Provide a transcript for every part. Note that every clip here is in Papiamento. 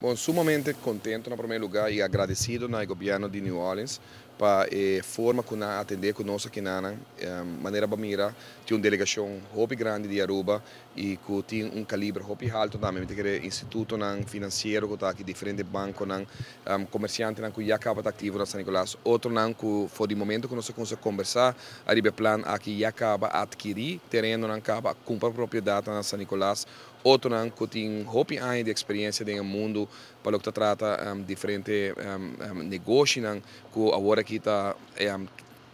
Bon, sumamente contento na prome lugar y agradecido na gobierno di New Orleans pa e forma cu nan a atende cu nos aki nan. Manera bo a mira, tin un delegacion hopi grandi di Aruba y cu tin un caliber hopi halto tambe. Mi ta kere institutonan financiero cu ta aki, diferente banconan, comerciantenan cu ya caba ta activo na San Nicolas, otronan cu for di momento cu nos a cuminsa conversa ariba e plan aki ya caba a adkiri terenonan, caba a cumpra propiedadnan na San Nicolas, otronan cu tin hopi aña di experiencia den e mundo pa loke ta trata diferente negoshinan cu awor aki ta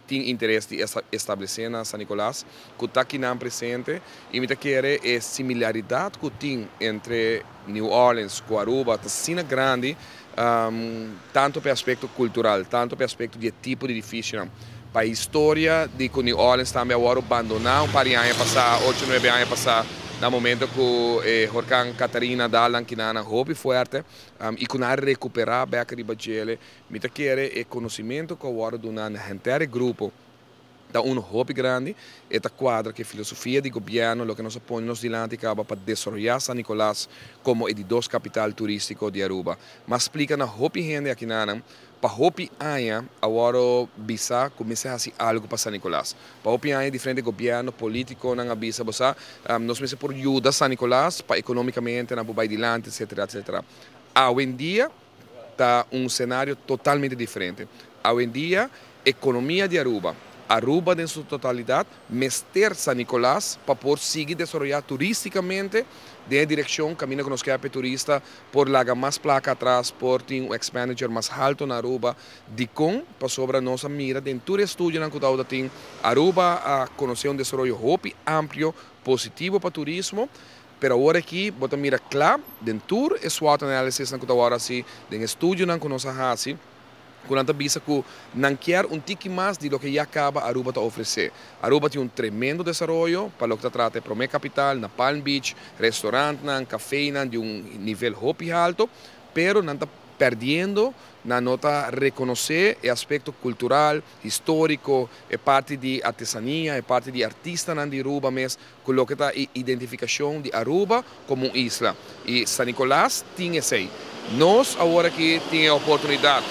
tin interes di establece na San Nicolas, cu ta akinan presente. Y mi ta kere e similaridad cu tin entre New Orleans cu Aruba ta asina grandi, tanto pa e aspecto cultural, tanto pa e aspecto di e tipo di edificionan, pa historia di cu New Orleans tambe awor abandona un par di aña pasa, 8, 9 aña pasa, na momento cu e horcan Katrina a dal akinan hopi fuerte y cu nan a recupera bek riba djele. Mi ta kere e conocimento cu awor duna na henter e grupo ta un hopi grandi. E ta cuadra cu e filosofia di gobierno, loke nos a pone nos dilanti caba pa desaroya San Nicolas como e di dos capital turistico di Aruba. M'a splica na hopi hende akinan, pa hopi aña awor bisa cuminsa haci algo pa San Nicolas. Pa hopi aña diferente gobierno, politiconan a bisa bosa, nos mester por yuda San Nicolas pa economicamente nan por bay dilanti, etcetera, etcetera. Awendia ta un scenario totalmente diferente. Awendia economia di Aruba, Aruba den su totalidad, mester San Nicolas pa por sigui desaroya turisticamente den direccion caminda cu nos kier pa turista por laga mas placa atras, por tin un expenditure mas halto na Aruba. Dicon? Pasobra nos a mira den tur estudionan cu tin Aruba a conoce un desaroyo hopi amplio, positivo pa turismo, pero awor aki bo ta mira cla den tur e SWOT analysis nan cu ta awor asina, den estudionan cu nos a haci, cu nan ta bisa cu nan kier un tiki mas di loke ya caba Aruba ta ofrece. Aruba tin un tremendo desaroyo pa loke ta trata prome capital na Palm Beach, restaurantnan, cafenan di un nivel hopi halto, pero nan ta perdiendo, nan no ta reconoce e aspecto cultural, historico, e parti di artesania, e parti di artistanan di Aruba mes, cu loke ta identificacion di Aruba como un isla. Y San Nicolas tin esey. Nos awor aki tin e oportunidad,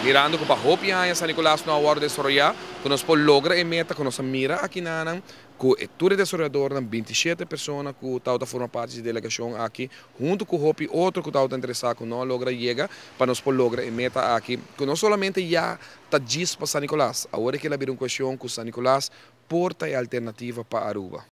mirando cu pa hopi aña San Nicolas no a wordo desaroya, cu nos por logra e meta cu nos a mira akinan, cu e tur desaroyadornan, 27 persona cu ta forma parti di delegacion aki, hunto cu hopi otro cu ta interesa cu no a logra yega, pa nos por logra e meta aki, cu no solamente ya ta djis pa San Nicolas, awor cu el a bira un cuestion cu San Nicolas por ta e alternativa pa Aruba.